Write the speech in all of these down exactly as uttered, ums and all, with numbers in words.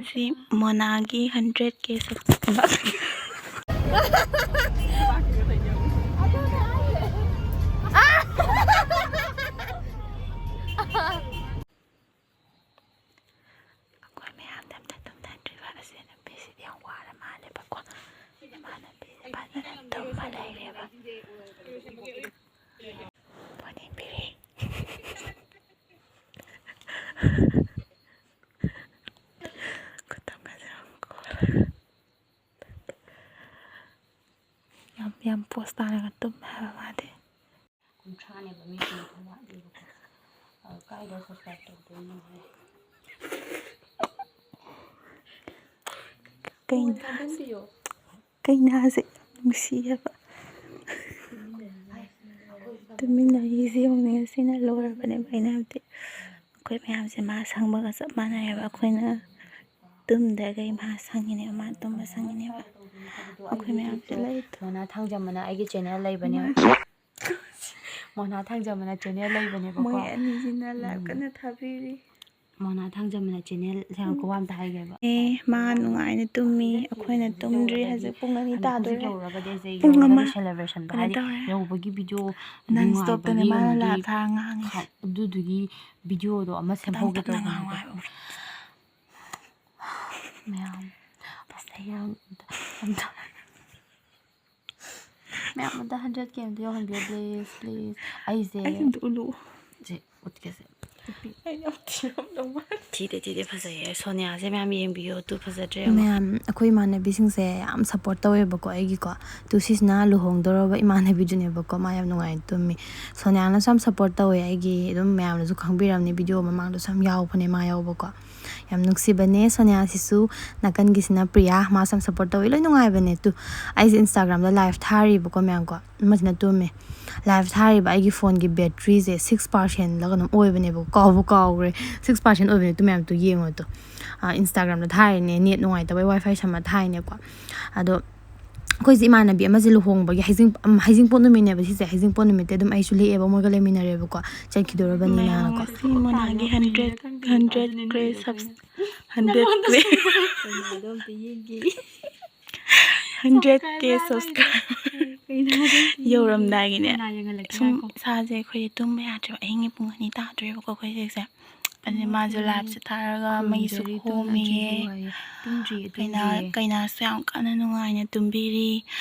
ꯁꯤ ꯃꯣꯅꯥꯒꯤ ꯍꯟꯗ꯭ꯔꯦꯠ ꯀꯦ ꯁꯕꯁꯀ꯭ꯔꯥꯏꯕꯔ꯫ ꯑꯩꯈꯣꯏ ꯃꯌꯥꯝꯗ ꯑꯝꯇ ꯇꯨꯝꯊꯗ꯭ꯔꯤꯕ ꯑꯁꯤ ꯅꯨꯄꯤꯁꯤꯗꯤ ꯌꯥꯝ ꯋꯥꯔ ꯃꯥꯜꯂꯦꯕꯀꯣ꯫ ꯏꯃꯥꯟꯅꯕꯤꯁꯦ ꯐꯖꯅ ꯇꯨꯝꯃ ꯂꯩꯔꯦꯕ꯫ ꯃꯣꯔꯅꯤꯡ ꯄꯤꯔꯤ꯫ ꯈꯨꯇꯨꯝꯒꯁꯦ ꯌꯥꯝ ꯀꯣꯜꯂꯦ꯫ ꯌꯥꯝ, ꯌꯥꯝ ꯄꯣꯁ ꯇꯥꯔꯒ ꯇꯨꯝꯃꯦ ꯍꯥꯏꯕ ꯃꯥꯗꯤ꯫ ꯀꯨꯟꯊ꯭ꯔꯥꯅꯦꯕ ꯃꯤ ꯀꯨꯟꯊ꯭ꯔꯥ ꯋꯥꯠꯂꯤꯕꯀꯣ꯫ ꯑ, ꯀꯥꯏꯗ subscribe ꯇꯧꯗꯣꯏꯅꯣ ꯍꯥꯏ꯫ ꯀꯩꯅꯣ? ꯀꯩꯅꯣ ꯍꯥꯏꯁꯦ? ꯅꯨꯡꯁꯤ ꯍꯥꯏꯕ꯫ ꯇꯨꯃꯤꯟꯅꯔꯤꯁꯦ ꯌꯦꯡꯉꯨꯅꯦ, ꯉꯁꯤꯅ ꯂꯣꯏꯔꯕꯅꯦꯕ꯫ ꯑꯩꯅ ꯍꯥꯏꯕꯗꯤ ꯑꯩꯈꯣꯏ ꯃꯌꯥꯝꯁꯦ ꯃꯥ ꯁꯪꯕꯒ ꯆꯞ ꯃꯥꯟꯅꯩꯌꯦꯕ꯫ ꯑꯩꯈꯣꯏꯅ ꯇꯨꯝꯗ꯭ꯔꯒꯩ ꯃꯥ ꯁꯪꯉꯤꯅꯦꯕ, ꯃꯥ ꯇꯨꯝꯕ ꯁꯪꯉꯤꯅꯦꯕ꯫ ꯑꯩꯈꯣꯏ ꯃꯌꯥꯝꯁꯦ ꯂꯩ꯫ ꯃꯣꯅꯥ ꯊꯥꯡꯖꯝ ꯑꯅ ꯑꯩꯒꯤ channel ꯂꯩꯕꯅꯦ꯫ ꯃꯣꯅꯥ ꯊꯥꯡꯖꯝ ꯑꯅ channel ꯂꯩꯕꯅꯦꯕꯀꯣ꯫ ꯃꯣꯏ ꯑꯅꯤꯁꯤꯅ live ꯎꯝ꯫ ꯀꯟꯅ ꯊꯥꯕꯤꯔꯤ꯫ ꯃꯣꯅꯥ ꯊꯥꯡꯖꯝ ꯑꯅ channel ꯁꯦ ꯉꯥꯏꯈꯣꯀꯣ, ꯋꯥ ꯑꯝꯇ ꯍꯥꯏꯒꯦꯕ꯫ ꯑꯦ, ꯃꯥ ꯅꯨꯡꯉꯥꯏꯅ ꯇꯨꯝꯃꯤ, ꯑꯩꯈꯣꯏꯅ ꯇꯨꯝꯗ꯭ꯔꯤ꯫ ꯍꯧꯖꯤꯛ ꯄꯨꯡ ꯑꯅꯤ ꯑꯗꯣ ꯍꯧꯖꯤꯛ ꯇꯥꯗꯣꯔꯦ꯫ ꯌꯧꯔꯒꯗꯤ ꯑꯩꯁꯦ ꯄꯨꯡ ꯌꯧꯔꯒꯗꯤ ꯑꯃ celebrationꯗꯣ ꯀꯩꯅꯣ ꯍꯥꯏꯗꯤ ꯇꯧꯔꯦ꯫ ꯌꯧꯕꯒꯤ video non stopꯇꯅꯦ ꯃꯥꯅ ꯅꯨꯡꯉꯥꯏꯕꯒꯤ live ꯊꯥꯔ ꯉꯥꯡꯉꯤꯁꯦ꯫ ꯈ-, ꯑꯗꯨꯗꯨꯒꯤ videoꯗꯣ ꯑꯃ ꯇꯞ ꯁꯦꯝꯍꯧꯒꯦ ꯇꯞꯅ ꯇꯧꯕꯅꯦꯕ꯫ ꯉꯥꯡꯉꯣ ꯍꯥꯏꯕ꯫ ꯃꯌꯥꯝ, ꯑꯁ, ꯑꯩ ꯌꯥꯝ ꯑꯝꯇ, ꯑꯝꯇ, ꯃꯌꯥꯝ ꯑꯝꯇ hundred K ꯑꯝꯇ ꯌꯧꯍꯟꯕꯤꯌꯣ, please, please꯫ ꯑꯩꯁꯦ ꯑꯩ ꯑꯝꯇ ꯎꯠꯂꯨ꯫ ꯁꯦ, ꯎꯠꯀꯦꯁꯦ꯫ ꯑꯩ ꯌꯥꯝ ꯊꯤꯔꯝꯗꯧ ꯃꯥꯜꯂꯦ꯫ ꯊꯤꯗꯦ, ꯊꯤꯗꯦ, ꯐꯖꯩꯌꯦ꯫ ꯁꯣꯅꯤꯌꯥꯁꯦ ꯃꯌꯥꯝ ꯌꯦꯡꯕꯤꯌꯣ, ꯑꯗꯨ ꯐꯖꯗ꯭ꯔꯦ ꯌꯦꯡꯉꯣ꯫ ꯃꯌꯥꯝ, ꯑꯩꯈꯣꯏ ꯏꯃꯥꯟꯅꯕꯤꯁꯤꯡꯁꯦ ꯌꯥꯝ support ꯇꯧꯋꯦꯕꯀꯣ ꯑꯩꯒꯤꯀꯣ꯫ ꯑꯗꯨ ꯁꯤꯁꯤꯅ ꯂꯨꯍꯣꯡꯗꯧꯔꯕ ꯏꯃꯥꯟꯅꯕꯤꯗꯨꯅꯦꯕꯀꯣ, ꯃꯥ ꯌꯥꯝ ꯅꯨꯡꯉꯥꯏꯅ ꯇꯨꯝꯃꯤ꯫ ꯁꯣꯅꯤꯌꯥꯅꯁꯨ ꯌꯥꯝ support ꯇꯧꯋꯦ ꯑꯩꯒꯤ, ꯑꯗꯨꯝ ꯃꯌꯥꯝꯅꯁꯨ ꯈꯪꯕꯤꯔꯝꯅꯤ, video ꯃꯃꯥꯡꯗꯁꯨ ꯌꯥꯝ ꯌꯥꯎꯕꯅꯦ ꯃꯥ ꯌꯥꯎꯕꯀꯣ꯫ ꯌꯥꯝ ꯅꯨꯡꯁꯤꯕꯅꯦ ꯁꯣꯅꯤꯌꯥꯁꯤꯁꯨ꯫ ꯅꯥꯀꯟꯒꯤꯁꯤꯅ ꯄ꯭ꯔꯤꯌꯥ, ꯃꯥꯁꯨ ꯌꯥꯝ support ꯇꯧꯋꯤ꯫ ꯂꯣꯏ ꯅꯨꯡꯉꯥꯏꯕꯅꯦ꯫ ꯇꯨ, ꯑꯩꯁꯦ Instagramꯗ live ꯊꯥꯔꯤꯕꯀꯣ ꯃꯌꯥꯝꯀꯣ꯫ ꯑꯃꯁꯤꯅ ꯇꯨꯝꯃꯦ꯫ Live ꯊꯥꯔꯤꯕ ꯑꯩꯒꯤ phoneꯒꯤ batteryꯁꯦ six percentꯂ ꯀꯩꯅꯣꯝ ꯑꯣꯏꯕꯅꯦꯕꯀꯣ꯫ ꯀꯥꯎꯕꯨ ꯀꯥꯎꯈ꯭ꯔꯦ꯫ Six percent ꯑꯣꯏꯕꯅꯦ꯫ ꯇꯨ ꯃꯌꯥꯝꯗꯣ ꯌꯦꯡꯉꯣ ꯇꯨ꯫ ꯑ, Instagramꯗ ꯊꯥꯔꯤꯅꯦ꯫ Net ꯅꯨꯡꯉꯥꯏꯇꯕꯩ WiFi ꯁꯝꯃ ꯊꯥꯏꯅꯦꯀꯣ꯫ ꯑꯗꯣ ꯑꯩꯈꯣꯏꯁꯦ ꯏꯃꯥꯟꯅꯕꯤ ꯑꯃꯁꯦ ꯂꯨꯍꯣꯡꯕꯒꯤ ꯍꯩꯖꯤꯡ-, ꯎꯝ, ꯍꯩꯖꯤꯡꯄꯣꯠ ꯅꯨꯃꯤꯠꯅꯦꯕ ꯁꯤꯁꯦ꯫ ꯍꯩꯖꯤꯡꯄꯣꯠ ꯅꯨꯃꯤꯠꯇ ꯑꯗꯨꯝ ꯑꯩꯁꯨ ꯂꯦꯛꯑꯦꯕ ꯃꯣꯏꯒ ꯂꯩꯃꯤꯟꯅꯔꯦꯕꯀꯣ꯫ ꯆꯠꯈꯤꯗꯣꯔꯕꯅꯤꯅ ꯃꯌꯥꯝ ꯀꯣ꯫ ꯉꯁꯤ ꯃꯣꯅꯥꯒꯤ hundred, hundred K subs-, hundred K ꯀꯩꯅꯣꯗꯣ ꯑꯝꯇ ꯌꯦꯡꯒꯦ꯫ ꯍꯟꯗ꯭ꯔꯦꯠ ꯀꯦ ꯁꯕꯁꯀ꯭ꯔꯥꯏꯕꯔ ꯀꯩꯅꯣꯗꯣ ꯑꯝꯇ ꯌꯦꯡꯒꯦ꯫ ꯌꯧꯔꯝꯗꯥꯏꯒꯤꯅꯦ ꯀꯅꯥ ꯌꯦꯡꯍꯜꯂꯛꯀꯦ? ꯁꯨꯝ ꯉꯥꯏꯈꯣ꯫ ꯏꯁꯥꯁꯦ ꯑꯩꯈꯣꯏꯁꯦ ꯇꯨꯝꯕ ꯌꯥꯗ꯭ꯔꯦꯕ꯫ ꯑꯍꯤꯡꯒꯤ ꯄꯨꯡ ꯑꯅꯤ ꯇꯥꯗ꯭ꯔꯦꯕꯀꯣ ꯑꯩꯈꯣꯏ ꯍꯧꯖꯤꯛꯁꯦ꯫ ꯑꯗꯩ ꯃꯥꯁꯨ ꯇꯨꯝꯃꯛꯇ꯭ꯔꯤ, ꯂꯥꯏꯞꯁꯦ ꯊꯥꯔꯒ ꯃꯩꯁꯨ ꯈꯨꯔꯨꯝꯖꯔꯤ, ꯈꯣꯝꯃꯤꯌꯦ꯫ ꯇꯨꯝꯃꯛꯇ꯭ꯔꯤꯕꯨ ꯍꯥꯏꯌꯦ꯫ ꯇꯨꯝꯗ꯭ꯔꯤꯌꯦ, ꯀꯩꯅꯥ ꯇꯨꯝꯗ꯭ꯔꯤꯌꯦ꯫ ꯀꯩꯅꯥꯁꯨ ꯌꯥꯝ ꯀꯟꯅ ꯅꯨꯡꯉꯥꯏꯅ ꯇꯨꯝꯕꯤꯔꯤ꯫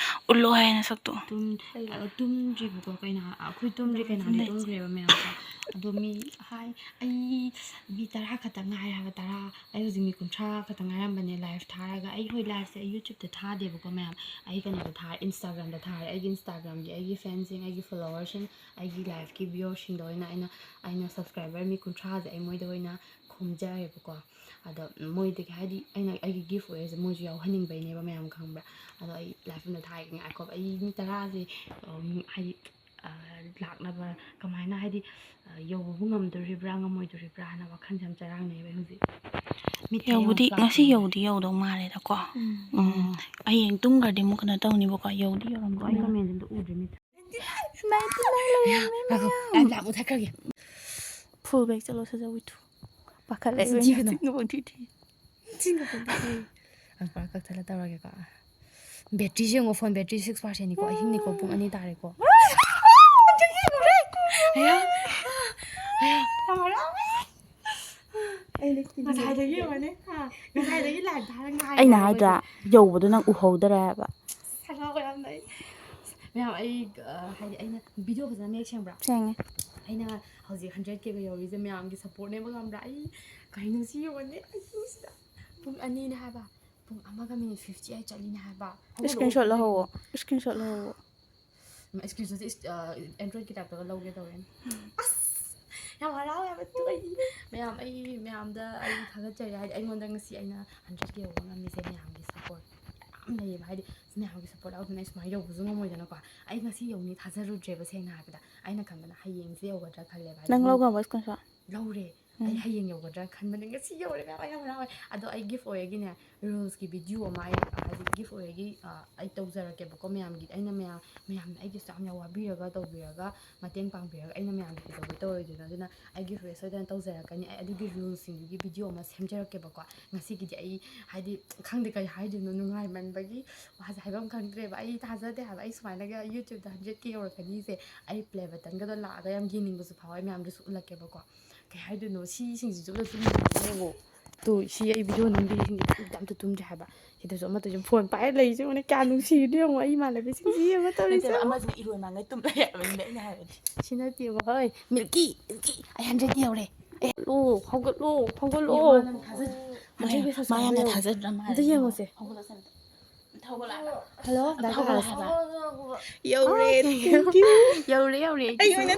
ꯎꯠꯂꯣ ꯍꯥꯏꯌꯦ ꯅꯁꯛꯇꯣ꯫ ꯇꯨꯝ-, ꯑ, ꯇꯨꯝꯗ꯭ꯔꯤꯕꯀꯣ ꯀꯩꯅꯥ, ꯑꯩꯈꯣꯏ ꯇꯨꯝꯗ꯭ꯔꯤ, ꯀꯩꯅꯥꯗꯤ ꯇꯨꯝꯈ꯭ꯔꯦꯕ ꯃꯌꯥꯝꯁꯦ꯫ ꯑꯗꯣ ꯃꯤ ꯍꯥꯏ, ꯑꯩ ꯃꯤ ꯇꯔꯥ ꯈꯛꯇ ꯉꯥꯏꯔꯦ ꯍꯥꯏꯕ, ꯇꯔꯥ꯫ ꯑꯩ ꯍꯧꯖꯤꯛ ꯃꯤ ꯀꯨꯟꯊ꯭ꯔꯥ ꯈꯛꯇ ꯉꯥꯏꯔꯝꯕꯅꯦ ꯂꯥꯏꯐ ꯊꯥꯔꯒ꯫ ꯑꯩ ꯍꯣꯏ ꯂꯥꯏꯐꯁꯦ ꯑꯩ ꯌꯨꯇ꯭ꯌꯨꯕꯇ ꯊꯥꯗꯦꯕꯀꯣ ꯃꯌꯥꯝ, ꯑꯩ ꯀꯩꯅꯣꯗ ꯊꯥꯔꯦ, ꯏꯟꯁꯇꯥꯒ꯭ꯔꯥꯝꯗ ꯊꯥꯔꯦ꯫ ꯑꯩꯒꯤ ꯏꯟꯁꯇꯥꯒ꯭ꯔꯥꯝꯒꯤ ꯑꯩꯒꯤ ꯐꯦꯟꯁꯤꯡ, ꯑꯩꯒꯤ ꯐꯣꯂꯣꯋꯔꯁꯤꯡ, ꯑꯩꯒꯤ ꯂꯥꯏꯐꯀꯤ ꯚ꯭ꯌꯨꯋꯔꯁꯤꯡꯗ ꯑꯣꯏꯅ ꯑꯩꯅ, ꯑꯩꯅ ꯁꯕꯁꯀ꯭ꯔꯥꯏꯕꯔ ꯃꯤ ꯀꯨꯟꯊ꯭ꯔꯥꯁꯦ ꯑꯩ ꯃꯣꯏꯗ ꯑꯣꯏꯅ ꯈꯣꯝꯖꯔꯦꯕꯀꯣ꯫ ꯑꯗꯣ ꯃꯣꯏꯗꯒꯤ ꯍꯥꯏꯗꯤ ꯑꯩꯅ ꯑꯩꯒꯤ ꯒꯤꯐ ꯑꯣꯏꯔꯤꯁꯦ ꯃꯣꯏꯁꯨ ꯌꯥꯎꯍꯟꯅꯤꯡꯕꯩꯅꯦꯕ ꯃꯌꯥꯝ, ꯈꯪꯕ꯭ꯔꯥ? ꯑꯗꯣ ꯑꯩ ꯂꯥꯏꯐ ꯑꯃꯗ ꯊꯥꯔꯒꯦ ꯉꯥꯏꯈꯣ꯫ ꯑꯩ ꯃꯤ ꯇꯔꯥꯁꯦ ꯎꯝ, ꯍꯥꯏꯗꯤ ꯑ, ꯂꯥꯛꯅꯕ ꯀꯃꯥꯏꯅ ꯍꯥꯏꯗꯤ ꯑ, ꯌꯧꯕꯕꯨ ꯉꯝꯗꯣꯔꯤꯕ꯭ꯔꯥ ꯉꯝꯃꯣꯏꯗꯣꯔꯤꯕ꯭ꯔꯥ ꯍꯥꯏꯅ ꯋꯥꯈꯜꯁꯦ ꯌꯥꯝ ꯆꯔꯥꯡꯅꯩꯌꯦꯕ ꯑꯩ ꯍꯧꯖꯤꯛ꯫ ꯃꯤꯠꯁꯦ ꯌꯥꯝ ꯌꯧꯕꯗꯤ ꯉꯁꯤ ꯄꯥꯡꯉꯦ꯫ ꯌꯧꯗꯤ ꯌꯧꯗꯧ ꯃꯥꯜꯂꯦꯗꯀꯣ꯫ ꯎꯝ. ꯎꯝ. ꯍꯌꯦꯡ ꯇꯨꯝꯈ꯭ꯔꯗꯤ ꯑꯃꯨꯛ ꯀꯩꯅꯣ ꯇꯧꯅꯤꯕꯀꯣ꯫ ꯌꯧꯗꯤ ꯌꯧꯔꯝꯗꯧ ꯑꯩ ꯃꯥꯜꯂꯦ꯫ ꯀꯃꯦꯟꯁꯦ ꯑꯝꯇ ꯎꯗ꯭ꯔꯤ ꯃꯤꯠ꯫ ꯅꯥꯏꯟꯇꯤ ꯅꯥꯏꯟ ꯂꯩꯔꯝꯃꯦ ꯉꯥꯏꯈꯣ, ꯃꯌꯥꯝ꯫ ꯌꯥꯝ ꯂꯥꯞ ꯃꯨꯊꯠꯈ꯭ꯔꯒꯦ꯫ ꯐꯨꯜ ꯕꯦꯛ ꯆꯠꯂꯣ ꯁꯠ ꯁꯠ ꯎꯏꯊꯨ꯫ ꯄꯥꯈꯠꯂꯦ ꯆꯤꯟ ꯏꯕꯦꯝꯃ, ꯊꯤꯒꯅꯨ꯫ ꯆꯤꯟ ꯅꯨꯡ ꯊꯤ ꯊꯤ꯫ ꯆꯤꯟꯒ ꯄꯣꯝꯊꯣꯛꯈ꯭ꯔꯦ꯫ ꯑꯪ ꯄꯨꯔꯥ ꯀꯛꯊꯠꯂ ꯇꯧꯔꯒꯦꯀꯣ꯫ ꯕꯦꯇ꯭ꯔꯤꯁꯦ ꯌꯦꯡꯉꯣ, ꯐꯣꯟ ꯕꯦꯇ꯭ꯔꯤ ꯁꯤꯛꯁ ꯄꯥꯔꯁꯦꯟꯅꯤꯀꯣ꯫ ꯑꯍꯤꯡꯅꯤꯀꯣ, ꯄꯨꯡ ꯑꯅꯤ ꯇꯥꯔꯦꯀꯣ꯫ ꯑꯌꯥ꯫ ꯑꯌꯥ꯫ ꯉꯁꯥꯏꯗꯒꯤ ꯌꯦꯡꯉꯣꯅꯦ꯫ ꯍꯥ? ꯉꯁꯥꯏꯗꯒꯤ ꯂꯥꯏꯚ ꯊꯥꯔ ꯉꯥꯏꯔꯤꯅꯦ ꯑꯩꯅ ꯍꯥꯏꯗ꯭ꯔꯥ, ꯑꯩꯈꯣꯏꯁꯦ꯫ ꯌꯧꯕꯗꯣ ꯅꯪ ꯎꯍꯧꯗꯔꯦ ꯍꯥꯏꯕ꯫ ꯍꯔꯥꯎꯕ ꯌꯥꯝꯅ ꯑꯩ꯫ ꯃꯌꯥꯝ, ꯑꯩ, ꯑ, ꯍꯥꯏꯗꯤ ꯑꯩꯅ ꯚꯤꯗꯤꯑꯣ ꯐꯖꯅ ꯃꯌꯦꯛ ꯁꯦꯡꯕ꯭ꯔꯥ? ꯁꯦꯡꯉꯦ꯫ ꯑꯩꯅ ꯍꯧꯖꯤꯛ ꯍꯟꯗ꯭ꯔꯦꯠ ꯀꯦꯒ ꯌꯧꯔꯤꯁꯦ ꯃꯌꯥꯝꯒꯤ ꯁꯞꯄꯣꯔꯠꯅꯦꯕ, ꯈꯪꯕ꯭ꯔꯥ? ꯑꯩ ꯀꯩꯅꯣ ꯁꯤ ꯌꯦꯡꯉꯣꯅꯦ, ꯑꯍꯤꯡꯁꯤꯗ ꯄꯨꯡ ꯑꯅꯤꯅꯦ ꯍꯥꯏꯕ, ꯄꯨꯡ ꯑꯃꯒ ꯃꯤꯅꯤꯠ ꯐꯤꯐꯇꯤ ꯑꯩꯠ ꯆꯠꯂꯤꯅꯦ ꯍꯥꯏꯕ꯫ ꯍꯧꯒꯠꯂꯛꯑꯣ, ꯏꯁꯀ꯭ꯔꯤꯟ ꯁꯣꯠ ꯂꯧꯍꯧꯋꯣ, ꯏꯁꯀ꯭ꯔꯤꯟ ꯁꯣꯠ ꯂꯧꯍꯧꯋꯣ꯫ ꯏꯁꯀ꯭ꯔꯤꯟ ꯁꯣꯠꯁꯦ ꯏꯁ-, ꯑ, ꯑꯦꯟꯗ꯭ꯔꯣꯏꯗꯀꯤ ꯇꯥꯏꯞꯇꯒ ꯂꯧꯒꯦ ꯇꯧꯔꯦꯅꯦ꯫ ꯑꯁ! ꯌꯥꯝ ꯍꯔꯥꯎꯋꯦ ꯍꯥꯏꯕ꯫ ꯑꯗꯨ ꯑꯩ ꯃꯌꯥꯝ, ꯑꯩ ꯃꯌꯥꯝꯗ ꯑꯩ ꯊꯥꯒꯠꯆꯔꯤ꯫ ꯍꯥꯏꯗꯤ ꯑꯩꯉꯣꯟꯗ ꯉꯁꯤ ꯑꯩꯅ ꯍꯟꯗ꯭ꯔꯦꯠ ꯀꯦ ꯌꯧꯕ ꯉꯝꯃꯤꯁꯦ ꯃꯌꯥꯝꯒꯤ ꯁꯞꯄꯣꯔꯠ ꯃꯌꯥꯝ ꯂꯩꯌꯦꯕ꯫ ꯍꯥꯏꯗꯤ ꯃꯌꯥꯝꯒꯤ ꯁꯞꯄꯣꯔꯠ ꯌꯥꯎꯗꯅ ꯑꯩ ꯁꯨꯃꯥꯏꯅ ꯌꯧꯕꯁꯨ ꯉꯝꯃꯣꯏꯗꯅꯀꯣ꯫ ꯑꯩ ꯉꯁꯤ ꯌꯧꯅꯤ ꯊꯥꯖꯔꯨꯗ꯭ꯔꯦꯕ, ꯁꯦꯡꯅ ꯍꯥꯏꯔꯕꯗ꯫ ꯑꯩꯅ ꯈꯟꯕꯅ ꯍꯌꯦꯡꯁꯦ ꯌꯧꯒꯗ꯭ꯔꯥ ꯈꯜꯂꯦꯕ꯫ ꯍꯥꯏꯗꯤ ꯅꯪ ꯃꯤ ꯂꯧꯈ꯭ꯔꯕꯣ ꯏꯁꯀ꯭ꯔꯤꯟ ꯁꯣꯠ? ꯂꯧꯔꯦ꯫ ꯑꯩ ꯍꯌꯦꯡ ꯌꯧꯒꯗ꯭ꯔꯥ ꯈꯟꯕꯅꯦ, ꯉꯁꯤ ꯌꯧꯔꯦ ꯃꯌꯥꯝ, ꯑꯩ ꯌꯥꯝ ꯍꯔꯥꯎꯋꯦ꯫ ꯑꯗꯣ ꯑꯩ ꯒꯤꯐ ꯑꯣꯏꯌꯦꯒꯤꯅꯦ, ꯔꯤꯜꯁꯀꯤ ꯚꯤꯗꯤꯑꯣ ꯑꯃ ꯑꯩ, ꯍꯥꯏꯗꯤ ꯒꯤꯐ ꯑꯣꯏꯌꯦꯒꯤ, ꯑ, ꯑꯩ ꯇꯧꯖꯔꯛꯀꯦꯕꯀꯣ ꯃꯌꯥꯝꯒꯤ꯫ ꯑꯩꯅ ꯃꯌꯥꯝ, ꯃꯌꯥꯝꯅ ꯑꯩꯒꯤꯁꯨ ꯌꯥꯝꯅ ꯋꯥꯕꯤꯔꯒ ꯇꯧꯕꯤꯔꯒ ꯃꯇꯦꯡ ꯄꯥꯡꯕꯤꯔꯒ ꯑꯩꯅ ꯃꯌꯥꯝꯒꯤ ꯀꯩꯗꯧꯕꯩ ꯇꯧꯔꯣꯏꯗꯣꯏꯅꯣ? ꯑꯗꯨꯅ ꯑꯩ ꯒꯤꯐ ꯑꯣꯏꯌꯦ ꯁꯣꯏꯗꯅ ꯇꯧꯖꯔꯛꯀꯅꯤ꯫ ꯑꯩ ꯑꯗꯨꯒꯤ ꯔꯤꯜꯁꯁꯤꯡꯗꯨꯒꯤ ꯚꯤꯗꯤꯑꯣ ꯑꯃ ꯁꯦꯝꯖꯔꯛꯀꯦꯕꯀꯣ꯫ ꯉꯁꯤꯒꯤꯗꯤ ꯑꯩ, ꯍꯥꯏꯗꯤ, ꯈꯪꯗꯦ ꯀꯩ ꯍꯥꯏꯗꯣꯏꯅꯣ, ꯅꯨꯡꯉꯥꯏꯃꯟꯕꯒꯤ ꯋꯥꯁꯦ ꯍꯥꯏꯐꯝ ꯈꯪꯗ꯭ꯔꯦꯕ꯫ ꯑꯩ ꯊꯥꯖꯗꯦ ꯍꯥꯏꯕ, ꯑꯩ ꯁꯨꯃꯥꯏꯅꯒ YouTube ꯇ hundred K ꯌꯧꯔꯛꯀꯅꯤꯁꯦ꯫ ꯑꯩ ꯄ꯭ꯂꯦ ꯕꯇꯟꯒꯗꯣ ꯂꯥꯛꯑꯒ ꯌꯥꯝ ꯌꯦꯡꯅꯤꯡꯕꯁꯨ ꯐꯥꯎꯋꯦ, ꯃꯌꯥꯝꯗꯁꯨ ꯎꯠꯂꯛꯀꯦꯕꯀꯣ꯫ ꯀꯩ ꯍꯥꯏꯗꯣꯏꯅꯣ, ꯁꯤꯁꯤꯡꯁꯤꯁꯨ ꯑꯝꯇ ꯇꯨꯝꯗ꯭ꯔꯤꯕꯅꯦ ꯌꯦꯡꯉꯣ꯫ ꯇꯨ, ꯁꯤ ꯑꯩ ꯚꯤꯗꯤꯑꯣ ꯅꯝꯕꯤꯔꯤꯁꯤꯡꯁꯤꯗꯤ ꯑꯝꯇ ꯇꯨꯝꯗ꯭ꯔꯤ ꯍꯥꯏꯕ꯫ ꯁꯤꯗꯁꯨ ꯑꯃꯠꯇꯁꯨ ꯐꯣꯟ ꯄꯥꯏꯔ ꯂꯩꯔꯤꯁꯦ ꯌꯦꯡꯉꯨꯅꯦ, ꯀꯌꯥ ꯅꯨꯡꯁꯤꯔꯤꯅꯣ ꯌꯦꯡꯉꯣ ꯑꯩ ꯏꯃꯥꯟꯅꯕꯤꯁꯤꯡꯁꯤ ꯌꯦꯡꯉꯣ ꯇꯧꯔꯤꯁꯦ꯫ ꯅꯠꯇꯦꯕ, ꯑꯃꯁꯤꯅ ꯏꯔꯣꯏ ꯃꯥꯡꯉꯩ ꯇꯨꯝ ꯂꯩ ꯍꯥꯏꯕꯅꯤꯗ ꯑꯩꯅ ꯍꯥꯏꯕꯗꯤ꯫ ꯁꯤ ꯅꯠꯇꯦꯕ, ꯍꯣꯏ, ꯃꯤꯜꯀꯤ, ꯃꯤꯜꯀꯤ, ꯑꯩ hundred K ꯌꯧꯔꯦ꯫ ꯑꯦ, ꯍꯧꯒꯠꯂꯣ, ꯍꯧꯒꯠꯂꯣ, ꯍꯧꯒꯠꯂꯣ꯫ ꯌꯦꯡꯉꯣ, ꯅꯪ ꯊꯥꯖꯗ-, ꯃꯥ ꯌꯥꯝ, ꯃꯥ ꯌꯥꯝꯅ ꯊꯥꯖꯗ꯭ꯔ ꯃꯥꯜꯂꯦ꯫ ꯑꯝꯇ ꯌꯦꯡꯉꯣꯁꯦ꯫ ꯍꯧꯒꯠꯂꯣꯁꯦ ꯑꯝꯇ꯫ ꯍꯜꯂꯣ, ꯗꯥ ꯍꯧꯒꯠꯂꯣ ꯀꯥꯁ꯫ ꯍꯥꯏꯕ꯫ ꯌꯧꯔꯦ, ꯑꯣꯀꯦ꯫ Thank you꯫ ꯌꯧꯔꯦ, ꯌꯧꯔꯦ, ꯑꯩ ꯑꯩꯁꯨ꯫ ꯑꯣꯏꯅ,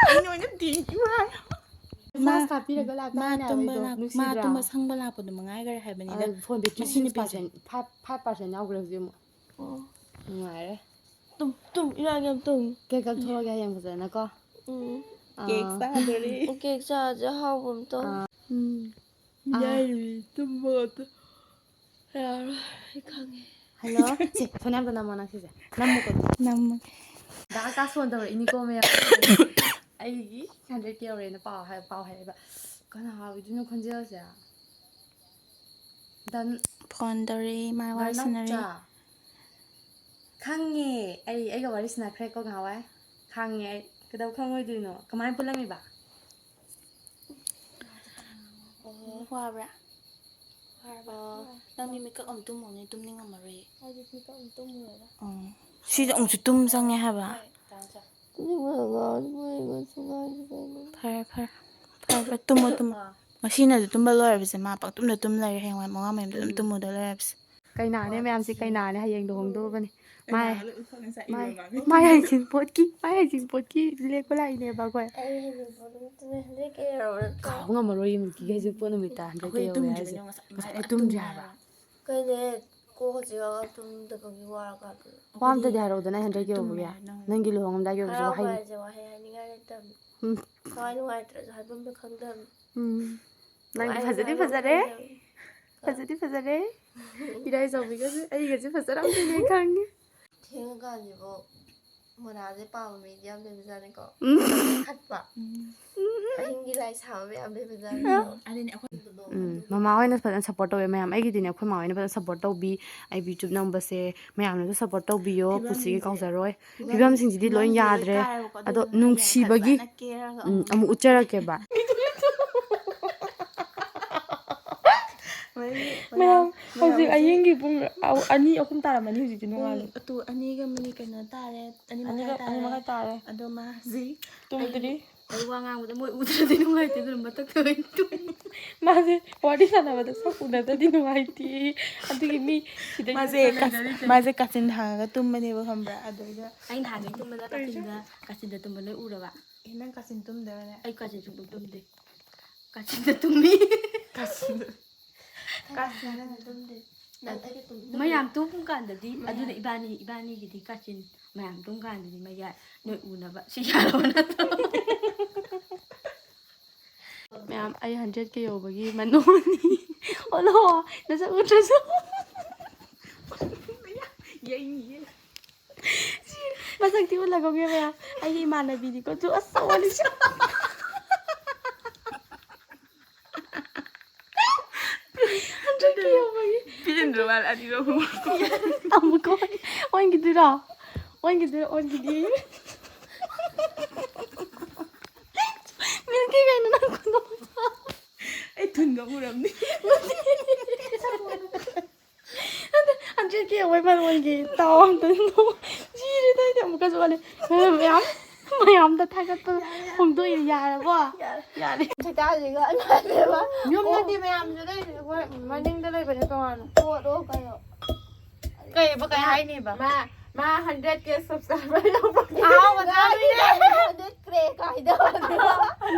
ꯑꯩꯅ ꯑꯣꯏꯅ thank you ꯍꯥꯏ꯫ ꯃꯥ, ꯃꯥꯁ ꯀꯥꯞꯄꯤꯔꯒ ꯃꯥ ꯂꯥꯛꯇꯥꯏꯅꯦ ꯇꯨꯝꯕ ꯑꯩꯗꯣ, ꯂꯥꯛ-, ꯃꯥ ꯅꯨꯡꯁꯤꯗ꯭ꯔꯥ? ꯇꯨꯝꯕ ꯁꯪꯕ ꯂꯥꯛꯄꯗꯣ ꯃꯉꯥꯏꯈꯔꯦ ꯍꯥꯏꯕꯅꯤꯗ꯫ ꯑ, ꯐꯣꯟ ꯕꯦꯇ꯭ꯔꯤ ꯃꯁꯤ six ꯅꯨꯄꯤꯁꯦ꯫ Percent, five, five percent ꯌꯥꯎꯈ꯭ꯔꯦ ꯍꯧꯖꯤꯛ ꯑꯃꯨꯛ꯫ ꯑꯣ꯫ ꯅꯨꯡꯉꯥꯏꯔꯦ꯫ ꯇꯨꯝ, ꯇꯨꯝ, ꯏꯔꯥꯒꯤ ꯌꯥꯝ ꯇꯨꯝ꯫ ꯀꯦꯛ ꯀꯛꯊꯣꯛꯑꯒꯦ ꯍꯌꯦꯡ ꯐꯖꯅꯀꯣ꯫ ꯎꯝ꯫ ꯑꯥ꯫ ꯀꯦꯛ ꯆꯥꯗꯣꯔꯤ꯫ ꯀꯦꯛ ꯆꯥꯁꯦ ꯑꯍꯥꯎꯕ ꯑꯝꯇ꯫ ꯑꯥ꯫ ꯌꯥꯏꯔꯤ, ꯇꯨꯝꯕ ꯉꯥꯛꯇ꯫ ꯌꯥꯔꯣꯏ, ꯑꯩ ꯈꯪꯉꯦ꯫ ꯍꯜꯂꯣ꯫ ꯁꯦ, ꯐꯣꯟ ꯑꯝꯇ ꯅꯝꯃꯣ ꯅꯪ ꯁꯤꯁꯦ꯫ ꯅꯝꯃꯨꯀꯣ꯫ ꯅꯝꯃꯒꯦ꯫ ꯗꯥ ꯀꯥꯁ ꯐꯣꯟ ꯇꯧꯔꯛꯏꯅꯤꯀꯣ ꯃꯌꯥꯝ꯫ ꯑꯩꯒꯤ hundred K ꯌꯧꯔꯦꯅ ꯄꯥꯎ ꯍꯥꯏ-, ꯄꯥꯎ ꯍꯥꯏꯔꯛꯑꯦꯕ꯫ ꯀꯅꯥ ꯑꯣꯏꯗꯣꯏꯅꯣ ꯈꯣꯟꯖꯦꯜꯁꯦ? ꯗꯟ-, ꯐꯣꯟ ꯇꯧꯔꯛꯑꯦ, ꯃꯥ ꯋꯥꯔꯤ ꯁꯥꯟꯅꯔꯦ꯫ ꯗꯟꯅꯥꯎꯆꯥ꯫ ꯈꯪꯉꯦ꯫ ꯑꯩ, ꯑꯩꯒ ꯋꯥꯔꯤ ꯁꯥꯟꯅꯈ꯭ꯔꯦꯀꯣ ꯉꯍꯥꯟꯋꯥꯏ꯫ ꯈꯪꯉꯦ ꯑꯩ꯫ ꯀꯩꯗꯧ ꯈꯪꯉꯣꯏꯗꯣꯏꯅꯣ? ꯀꯃꯥꯏꯅ ꯄꯨꯜꯂꯝꯃꯤꯕ? ꯑꯣ꯫ ꯋꯥꯕ꯭ꯔꯥ? ꯋꯥꯔꯕ? ꯑꯣ꯫ ꯅꯪꯗꯤ ꯃꯤꯀꯞ ꯑꯃ ꯇꯨꯝꯃꯨꯅꯦ, ꯇꯨꯝꯅꯤꯡꯉꯝꯃꯔꯣꯏꯌꯦ꯫ ꯑꯩꯗꯤ ꯃꯤꯀꯞ ꯑꯃ ꯇꯨꯝꯃꯨꯔꯦꯗ꯫ ꯑꯣ꯫ ꯁꯤꯗ ꯑꯃꯨꯛꯁꯨ ꯇꯨꯝ ꯆꯪꯉꯦ ꯍꯥꯏꯕ? ꯍꯣꯏ, ꯇꯥꯃꯣꯆꯥ꯫ ꯇꯨꯝꯅꯤꯡꯕꯅ ꯉꯥꯎꯔꯦ, ꯃꯣꯏ ꯉꯁꯤ ꯉꯥꯡꯕꯁꯦ ꯑꯩꯉꯣꯟꯗ꯫ ꯐꯔꯦ, ꯐꯔꯦ꯫ ꯐꯔꯦ, ꯐꯔꯦ, ꯇꯨꯝꯃꯣ, ꯇꯨꯝꯃꯣ꯫ ꯑꯥ꯫ ꯉꯁꯤꯅꯗꯤ ꯇꯨꯝꯕ ꯂꯣꯏꯔꯕꯁꯦ, ꯃꯥ ꯄꯪꯇꯨꯝꯗ ꯇꯨꯝ ꯂꯩꯔꯦ, ꯍꯌꯦꯡꯋꯥꯏ ꯃꯋꯥ ꯃꯌꯥꯝꯗꯣ ꯑꯗꯨꯝ ꯎꯝ꯫ ꯇꯨꯝꯃꯨꯗ ꯂꯩꯔꯕꯁꯦ꯫ ꯀꯩꯅꯥꯅꯦ ꯃꯌꯥꯝꯁꯦ, ꯀꯩꯅꯥꯅꯦ ꯍꯌꯦꯡ ꯂꯨꯍꯣꯡꯗꯧꯕꯅꯦ꯫ ꯃꯥꯏ, ꯃꯥꯏ, ꯃꯥꯏ ꯍꯩꯖꯤꯡꯄꯣꯠꯀꯤ, ꯃꯥꯏ ꯍꯩꯖꯤꯡꯄꯣꯠꯀꯤ ꯂꯦꯛꯄ ꯂꯥꯛꯏꯅꯦꯕ ꯑꯩꯈꯣꯏ꯫ ꯑꯩ ꯍꯩꯖꯤꯡꯄꯣꯠ ꯅꯨꯃꯤꯠꯇꯨꯅ hundred K ꯌꯧꯔꯒ ꯀꯥꯎ ꯉꯝꯃꯔꯣꯏ ꯃꯤꯀꯤꯒꯤ ꯍꯩꯖꯤꯡꯄꯣꯠ ꯅꯨꯃꯤꯠꯇ hundred K ꯑꯩꯈꯣꯏ ꯌꯧꯔꯦ ꯇꯨꯝꯗ꯭ꯔꯤꯕꯅꯦ ꯍꯥꯏꯁꯦ꯫ ꯉꯁꯥꯏ, ꯉꯁꯥꯏ ꯉꯁꯥꯏ ꯇꯨꯝꯗ꯭ꯔꯤ ꯇꯨꯝꯗ꯭ꯔꯤ ꯍꯥꯏꯕ꯫ ꯍꯥꯏꯕ꯫ ꯀꯩꯅꯣ, ꯀꯣꯛ ꯍꯧꯖꯤꯛ ꯇꯨꯝꯗꯕꯒꯤ ꯋꯥꯔꯀꯥꯟꯗ꯫ ꯋꯥ ꯑꯝꯇꯗꯤ ꯍꯥꯏꯔꯛꯎꯗꯅ hundred K ꯌꯧꯕꯒꯤ꯫ ꯇꯨꯝꯃꯦ, ꯅꯪ ꯅꯪꯒꯤ ꯂꯨꯍꯣꯡꯉꯝꯗꯥꯏꯒꯤ ꯑꯣꯏꯔꯁꯨ ꯍꯔꯥꯎꯕ ꯋꯥꯍꯩ꯫ ꯍꯥꯏꯁꯦ ꯋꯥꯍꯩ ꯍꯥꯏꯅꯤꯡꯉꯥꯏ ꯂꯩꯇꯕꯅꯤ꯫ ꯎꯝ꯫ ꯊꯋꯥꯏ ꯅꯨꯡꯉꯥꯏꯇ꯭ꯔꯁꯨ ꯍꯥꯏꯐꯝꯗꯣ ꯈꯪꯗꯕꯅꯤ꯫ ꯎꯝ꯫ ꯅꯪꯗꯤ ꯐꯖꯗꯤ ꯐꯖꯔꯦ꯫ ꯐꯖꯗꯤ ꯐꯖꯔꯦ꯫ ꯏꯔꯥꯏ ꯆꯥꯎꯕꯤꯒꯁꯦ ꯑꯩꯒꯁꯦ ꯐꯖꯔꯝꯗꯣꯏꯅꯦ ꯈꯪꯉꯦ꯫ ꯊꯦꯡꯉꯀꯥꯟꯁꯤꯐꯥꯎ ꯃꯣꯅꯥꯁꯦ ꯄꯥꯕ ꯃꯤꯗꯤ ꯌꯥꯝ ꯂꯩꯕꯖꯥꯠꯅꯤꯀꯣ꯫ ꯎꯝ꯫ ꯈꯠꯄ꯫ ꯎꯝ꯫ ꯑꯍꯤꯡꯒꯤ ꯂꯥꯏ ꯁꯥꯕ ꯃꯌꯥꯝ ꯂꯩꯕꯖꯥꯠꯅꯤ꯫ ꯑꯗꯨꯅꯦ ꯑꯩꯈꯣꯏ ꯎꯝ, ꯃꯃꯥ ꯍꯣꯏꯅ ꯐꯖꯅ ꯁꯞꯄꯣꯔꯠ ꯇꯧꯋꯦ ꯃꯌꯥꯝ꯫ ꯑꯩꯒꯤꯗꯤꯅꯦ ꯑꯩꯈꯣꯏ ꯃꯥ ꯍꯣꯏꯅ ꯐꯖꯅ ꯁꯞꯄꯣꯔꯠ ꯇꯧꯕꯤ꯫ ꯑꯩ YouTube ꯅꯝꯕꯁꯦ ꯃꯌꯥꯝꯅꯁꯨ ꯁꯞꯄꯣꯔꯠ ꯇꯧꯕꯤꯌꯣ꯫ ꯄꯨꯟꯁꯤꯒꯤ ꯐꯤꯕꯝꯁꯤꯡꯁꯦ ꯀꯥꯎꯖꯔꯣꯏ꯫ ꯐꯤꯕꯝꯁꯤꯡꯁꯤꯗꯤ ꯂꯣꯏ ꯐꯤꯕꯝꯁꯤꯡꯁꯦ ꯌꯥꯗ꯭ꯔꯦ꯫ ꯀꯥꯏꯔꯦꯕꯀꯣ꯫ ꯑꯗꯣ ꯑꯗꯨꯗꯨꯅ ꯍꯌꯦꯡ ꯅꯨꯡꯁꯤꯕꯒꯤ, ꯐꯖꯅ ꯀꯦꯔꯒ ꯎꯝ, ꯑꯃꯨꯛ ꯑꯃꯨꯛ ꯎꯠꯆꯔꯛꯀꯦꯕ꯫ ꯃꯌꯥꯝ, ꯃꯌꯥꯝ, ꯍꯧꯖꯤꯛ ꯃꯌꯥꯝꯁꯦ ꯑꯍꯤꯡꯒꯤ ꯄꯨꯡ ꯑꯅꯤ, ꯑꯍꯨꯝ ꯇꯥꯔꯝꯃꯅꯤ ꯍꯧꯖꯤꯛꯇꯤ ꯄꯨꯡ ꯅꯣꯡꯉꯥꯜꯂꯦ꯫ ꯑꯇꯨ ꯑꯅꯤꯒ ꯃꯤꯅꯤꯠ ꯀꯩꯅꯣ ꯇꯥꯔꯦ, ꯑꯅꯤ ꯃꯈꯥꯏ ꯑꯅꯤꯒ, ꯑꯅꯤ ꯇꯥꯔꯦ꯫ ꯃꯈꯥꯏ ꯇꯥꯔꯦ꯫ ꯑꯗꯣ ꯃꯥ ꯍꯧꯖꯤꯛ ꯇꯨꯝꯗ꯭ꯔꯤ꯫ ꯑꯩ ꯋꯥ ꯉꯥꯡꯕꯗ ꯃꯣꯏ ꯎꯗ꯭ꯔꯗꯤ ꯅꯨꯡꯉꯥꯏꯇꯦ, ꯑꯗꯨꯅ ꯃꯊꯛꯇ ꯑꯣꯏꯅ ꯇꯨꯝꯃꯤ꯫ ꯃꯥꯁꯦ ꯋꯥꯔꯤ ꯁꯥꯟꯅꯕꯗ ꯁꯛ ꯎꯅꯗ꯭ꯔꯗꯤ ꯅꯨꯡꯉꯥꯏꯇꯦ꯫ ꯑꯗꯨꯒꯤ ꯃꯤ ꯁꯤꯗꯩ ꯃꯥꯁꯦ ꯀꯥ-, ꯂꯩꯅꯔꯤꯁꯦ꯫ ꯃꯥꯁꯦ ꯀꯥꯆꯤꯟ ꯍꯥꯡꯉꯒ ꯇꯨꯝꯕꯅꯦꯕ, ꯈꯪꯕ꯭ꯔꯥ? ꯑꯗꯨꯗ ꯑꯩ ꯅꯍꯥꯟꯒꯩ ꯇꯨꯝꯕꯗ ꯀꯥꯆꯤꯟꯗ, ꯀꯥꯆꯤꯟꯗ ꯇꯨꯝꯕ ꯅꯣꯏ ꯎꯔꯕ? ꯑꯦ, ꯅꯪ ꯀꯥꯆꯤꯟ ꯇꯨꯝꯗꯕꯅꯦ? ꯑꯩ ꯀꯥꯆꯤꯟ ꯁꯨꯡꯇꯨꯝ ꯇꯨꯝꯗꯦ꯫ ꯀꯥꯆꯤꯟꯗ ꯇꯨꯝꯃꯤ꯫ ꯀꯥꯆꯤꯟꯗ꯫ ꯀꯥꯆꯤꯟꯗ ꯇꯨꯝꯗꯦ꯫ ꯅꯪ ꯑꯩꯒ ꯇꯨꯝ-, ꯃꯌꯥꯝ ꯇꯨꯝ ꯀꯥꯟꯗꯗꯤ, ꯃꯌꯥꯝ꯫ ꯑꯗꯨꯅ ꯏꯕꯥꯅꯤ, ꯏꯕꯥꯅꯤꯒꯤꯗꯤ ꯀꯥꯆꯤꯟ ꯃꯌꯥꯝ ꯇꯨꯝ ꯀꯥꯟꯗꯗꯤ ꯃꯌꯥꯏ ꯅꯣꯏ ꯎꯅꯕ ꯁꯤ ꯌꯥꯔꯕ ꯅꯠꯇ꯭ꯔꯣ? ꯃꯌꯥꯝ, ꯑꯩ hundred K ꯌꯧꯕꯒꯤ ꯃꯅꯣꯅꯤ꯫ ꯑꯣꯂꯣ, ꯅꯁꯛ ꯎꯠꯇ꯭ꯔꯁꯨ꯫ ꯌꯦꯡꯉꯤꯌꯦ꯫ ꯃꯁꯛꯇꯤ ꯎꯠꯂꯒꯨꯝꯒꯦ ꯃꯌꯥꯝ꯫ ꯑꯩꯒꯤ ꯏꯃꯥꯟꯅꯕꯤꯅꯤꯀꯣ꯫ ꯇꯨ ꯑꯁ ꯁꯣꯛꯑꯅꯤ꯫ Hundred K ꯌꯧꯕꯒꯤ꯫ ꯄꯤꯟꯗ꯭ꯔꯣ ꯃꯥꯅ ꯑꯅꯤꯔꯛ ꯑꯍꯨꯝ꯫ ꯑꯃꯨꯛꯀ ꯑꯣꯟꯈꯤꯗꯣꯏꯔꯣ? ꯑꯣꯟꯈꯤꯗꯣꯏꯔꯣ? ꯑꯣꯟꯈꯤꯗꯤ꯫ Milk Tea ꯀꯩꯅꯣ ꯅꯪ ꯈꯨꯅꯣꯛꯇꯣ? ꯑꯩ ꯊꯨꯟꯒ ꯎꯔꯝꯅꯤ꯫ Hundred K ꯌꯧꯕꯩ ꯃꯔꯣꯟꯒꯤ ꯇꯥꯎ ꯑꯝꯇ ꯅꯣꯛ-, ꯁꯤꯔꯦꯗ ꯑꯩꯗꯤ ꯑꯃꯨꯛꯀꯁꯨ ꯑꯣꯜꯂꯦ꯫ ꯃꯌꯥꯝ, ꯃꯌꯥꯝꯗ ꯊꯥꯒꯠꯄ ꯐꯣꯡꯗꯣꯛꯏ ꯌꯥꯔꯕꯣ? ꯌꯥꯔꯦ꯫ ꯌꯥꯔꯦ꯫ ꯁꯛꯇꯥꯁꯤꯒ ꯏꯃꯥꯟꯅꯕ꯫ ꯌꯨꯝ ꯅꯠꯇꯦ ꯃꯌꯥꯝꯁꯨ ꯂꯩꯔꯤꯁꯦ ꯑꯩꯈꯣꯏ ꯃꯅꯤꯡꯗ ꯂꯩꯕꯅꯦ ꯇꯣꯉꯥꯟꯅ꯫ ꯄꯣꯠꯂꯣ ꯀꯩꯅꯣ? ꯀꯩꯕ ꯀꯩ ꯍꯥꯏꯅꯤꯕ? ꯃꯥ, ꯃꯥ hundred K subscriber ꯌꯧꯕꯒꯤ ꯑꯍꯥꯎꯕ ꯆꯥꯗꯣꯏꯅꯦ꯫ Hundred K ꯀꯥꯏꯗ?